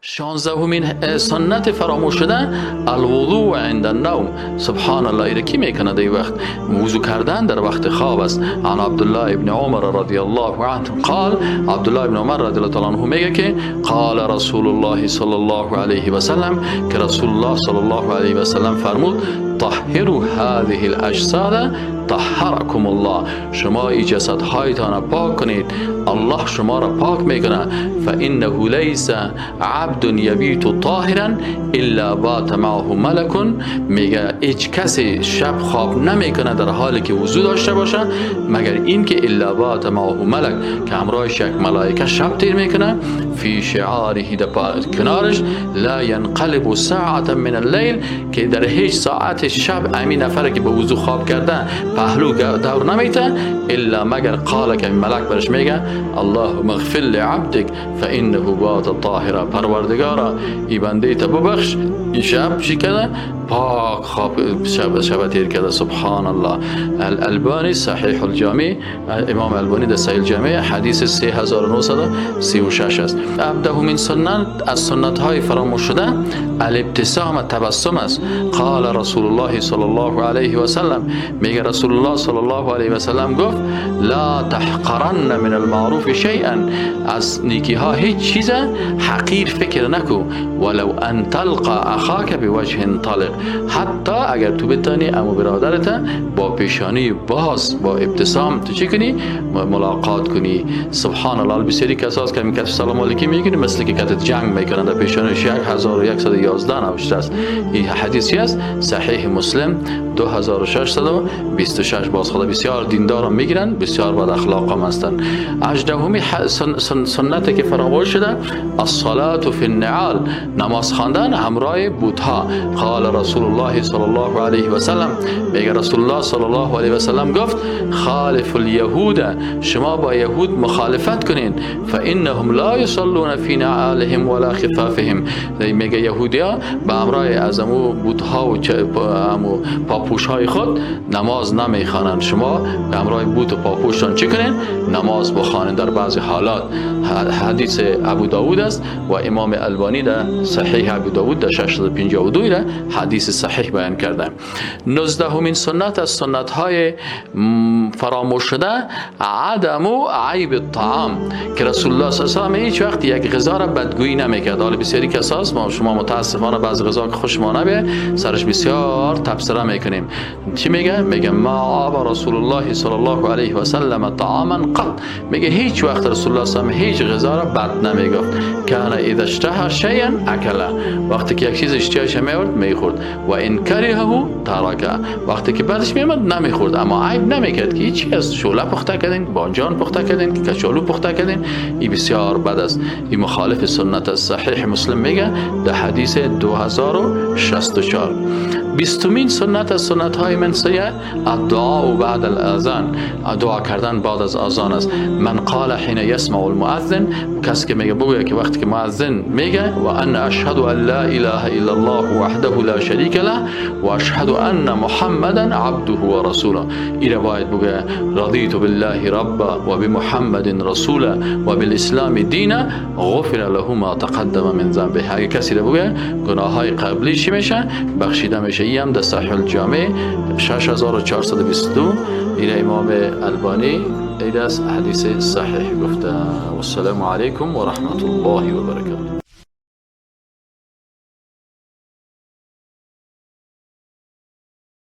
16مین سنت فراموش شده الوضوء عند النوم. سبحان الله، ایره کی میکنه در وقت وضو کردن در وقت خواب است. عن عبدالله ابن عمر رضی الله عنه قال، عبدالله ابن عمر رضی الله عنه میگه که قال رسول الله صلی الله علیه و سلم، که رسول الله صلی الله علیه و سلم فرمود طهروا هذه الاجساد طهرکم الله، شما ای جسدهایتان پاک کنید، الله شما را پاک میکنه. فانه لیس عبد یبیت طاهرا الا بات معه ملک، میگه هیچ کسی شب خواب نمیکنه در حالی که وضو داشته باشه مگر اینکه الا بات معه ملک، که همراهش یک ملائکه شب تیر میکنه. فی شعاره، در کنارش، لا ینقلب ساعة من اللیل، که در هیچ ساعت شب امین نفر که به وضو خواب کرده پهلو دور نمیته، الا مگر قال، که ملک برش میگه اللهم اغفر لعبدک فانه بات طاهرا، پروردگارا ای بنده تا ببخش، این شب چی کرده؟ پاک خواب شب تیر کرده. سبحان الله. الالبانی صحیح الجامع، امام البانی در صحیح الجامع حدیث 3936 است. هفدهمین سنت از سنت های فراموش شده الابتسام، تبسم است. قال رسول الله صلی الله علیه و سلم، میگه رسول الله صلی الله علیه و سلم گفت لا تحقرن من المعروف شیئا، از نیکی ها هیچ چیز حقیر فکر نکو، ولو ان تلقى اخاک بوجه طلق، حتی اگر تو بتانی امو برادرت با پیشانی باز با ابتسام تو چی کنی؟ ملاقات کنی. سبحان الله. بسیاری کساست که میگه سلام علیکم میگن مثل که کتت جنگ میکنن، در پیشانیش 1111 نوشته است. این حدیث است صحیح مسلم 2626. باز خدا بسیار دیندارم میگیرن، بسیار بد اخلاق هم هستن. 18 سنت که فراموش شده الصلاة فی النعال، نماز خواندن همراه بوتها. قال رسول الله صلی الله علیه و سلم، میگه رسول الله صلی الله علیه و سلم گفت خالف اليهود، شما با یهود مخالفت کنین، فانهم لا یصلون فی نعالهم ولا خفافهم، میگه یهودیا به همراه از امو بوتها و امو پاپوش های خود نماز نمیخوانند، شما به همراه بوت و پاپوشتان چی کنین؟ نماز بخوانین. در بعضی حالات حدیث ابو داود است و امام البانی در صحیح ابو داود در 652 حدیث صحیح بیان کرده. 19مین سنت از سنت های فراموش شده عدم عیب الطعام، که رسول الله صلی الله علیه و آله هیچ وقت یک غذا را بدگویی نمیکرد. حالا بسیاری کساست ما شما متاسفانه بعض غذا که خوش ما نبه سرش بسیار تبصره میکنیم. چی میگه؟ میگه ما عاب رسول الله صلی الله علیه و سلم طعاما قط، میگه هیچ وقت رسول الله صلی الله علیه و هیچ غذا را بد نمیگفت. کان اذا اشتهى شیئا اکله، وقتی که یک چیز اشتهاش میورد میخورد، و ان کرهه ترکه، وقتی که بعدش میامد نمیخورد، اما عیب نمیکرد که هیچ از شعله پخته کردین، بانجان پخته کردین، کچالو پخته کردین، این بسیار بد است، این مخالف سنت است. صحیح مسلم میگه در حدیث 2064. 20مین سنت از سنت های منسیه الدعاء بعد الاذان، دعا کردن بعد از اذان است. من قال حين يسمع المؤذن، کسی که میگه بگویه که وقتی که مؤذن میگه و ان اشهد ان لا اله الا الله وحده لا شریک له و اشهد ان محمدا عبده و رسوله، این باید بگه رضیت بالله ربا و بمحمد رسولا و بالاسلام دینا غفر له ما تقدم من ذنبه. اگه کسی رو بگه گناه های قبلی چی میشه؟ بخشیده میشه. این هم در صحیح الجامع 6422 این امام البانی این از حدیث صحیح گفته. والسلام علیکم و رحمت الله و برکاته.